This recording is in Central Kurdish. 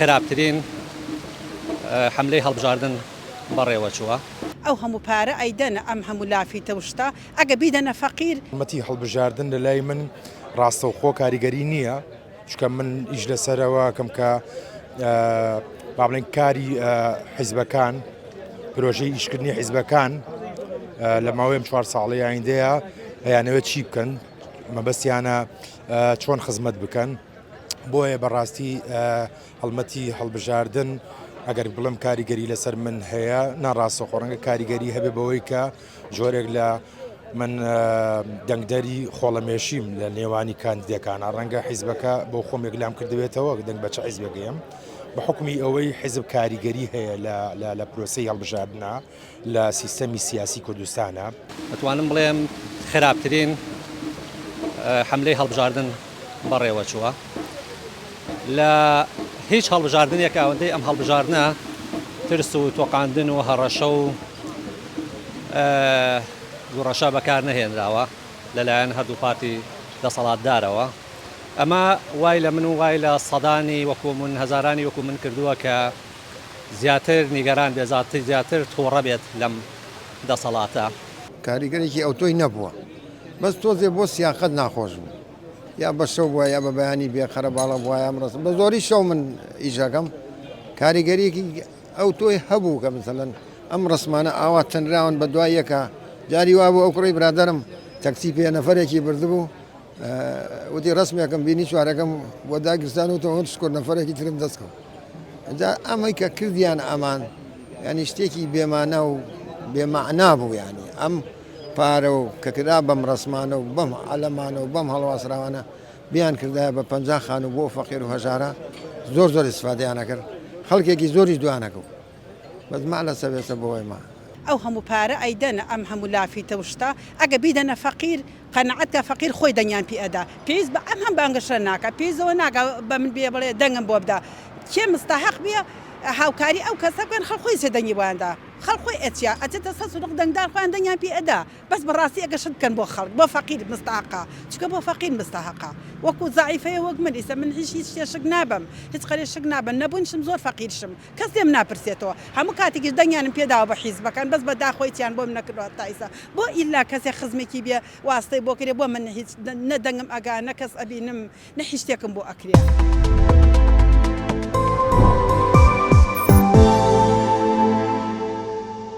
خراپترین حەملەی هەڵبژاردن بەڕێوەچووە. ئەو هەموو پارە ئەیدەنە ئەم هەموو لافیتە و شتە ئەگە بیدەنە فەقیر. هەڵمەتی هەڵبژاردن لە لای من ڕاستەوخۆ کاریگەری نییە، چونکە من ئیش لەسەرەوە کەم کە با بڵێن کاری حیزبەکان پرۆژەی ئیشکردنی حیزبەکان لە ماوەی ئەم چوار ساڵەی ئایندەیە ئەیانەوێت چی بکەن مەبەستیانە چۆن خزمەت بکەن بۆیە بەڕاستی هەڵمەتی هەڵبژاردن ئەگەر بڵم کاریگەری لەسەر من هەیە ناڕاستەخۆ ڕەنگە کاریگەری هەبێ بەوەی کە جۆرێک لە من دەنگدەری خۆڵەمێشیم لە نێوانی کاندیدەکانە ڕەنگە حیزبەکە بۆ خۆم یەکلام کردبێتەوە دەنگ بە چ حیزبێکەیەم بە حکومی ئەوەی حیزب کاریگەری هەیە لە پرۆسەی هەڵبژاردنە لە سیستەمی سیاسی کوردستانە. ئەتوانم بڵێم خراپترین حەملەی هەڵبژاردن بەڕێوەچووە. لە هیچ هەڵبژاردنێک ئەوەندەی ئەم هەڵبژاردنە ترس و تۆقاندن و هەڕەشە و گوڕەشە بەکار نەهێنراوە لەلایەن هەردوو پارتی دەسەڵاتدارەوە. ئەمە وای لە من و وای لە سەدانی وەکو من، هەزارانی وەکو من کردووە کە زیاتر نیگەران بێت، زیاتر توڕە بێت لەم دەسەڵاتە. کاریگەرێکی ئەوتۆی نەبووە بەس تۆزێ بۆ سیاقەت ناخۆش بوو یا بە شەو بووە یا بە بەیانی بێ قەرەباڵە بووە ئەم ڕەسم بە زۆری شەو من ئیشەکەم کاریگەریەکی ئەو تۆی هەبوو کە مثلەن ئەم ڕسمانە ئاوا تەنراون بە دوای یەکە جاری وابوو ئەو کوڕی برادەرم تەکسی پێ نەفەرێکی بردبوو وتی ڕسمێکم بینی چوارەکەم بۆ داگیرسان و تۆ شکر نەفەرێکی ترم دەستکەوت جا ئەمەی کە کردیان ئەمان ینی شتێکی بێمانە و بێمەعنا بوو ینی ئەم پارە و کە کرا بەم ڕسمانە و بەم عەلەمانە و بەم هەڵواسراوانە بیان کردایە بە 50 خانوو بۆ فەقیر و هەژارە زۆر زۆر ئیسفادەیان ئەکرد خەڵکێکی زۆریش دویان ئەکەوت بەس مع لەسە بێسە بۆ ئێمە. ئەو هەموو پارە ئەیدەنە ئەم هەموو لافیتە و شتە ئەگە بیدەنە فەقیر قەناعەت کە فەقیر خۆی دەنگیان پی ئەدا پێویست بە ئەم هەم بانگەشە ناکا پێویست بەوە ناکا بە من بێ بڵێ دەنگم بۆ بدە کێ مستەحەق بێ هاوکاری ئەو کەسە بکەن خەڵک خۆی ئەچێ دەنگی بۆیان دا خەڵک خۆی ئەچیا ئەچێتە سەر سندوق دەنگدان خۆیان دەنگیان پی ئەدا بەس بەڕاستی ئەگەر شت بکەن بۆ خەڵک بۆ فەقیر مستەحەقە چونکە بۆ فەقیر مستەحەقە وەکو زەعیفەیە وەک من ئیسە من هیچ هیچ شتێ شک نابەم هیچ قەرێ شک نابەم نەبونیشم زۆر فەقیرشم کەس لێم ناپرسێتەوە هەموو کاتێکیش دەنگیانم پێ داوە بە حیزبەکان بەس بە داخەوە هیچیان بۆم نەکردوە تا ئیستا بۆ ئیلا کەسێ خزمێکی بێ واستەی بۆ کرێ بۆ من هیچ نە دەنگم ئەگا نە کەس ئەبینم نە هیچ شتێکم بۆ ئەکرێ.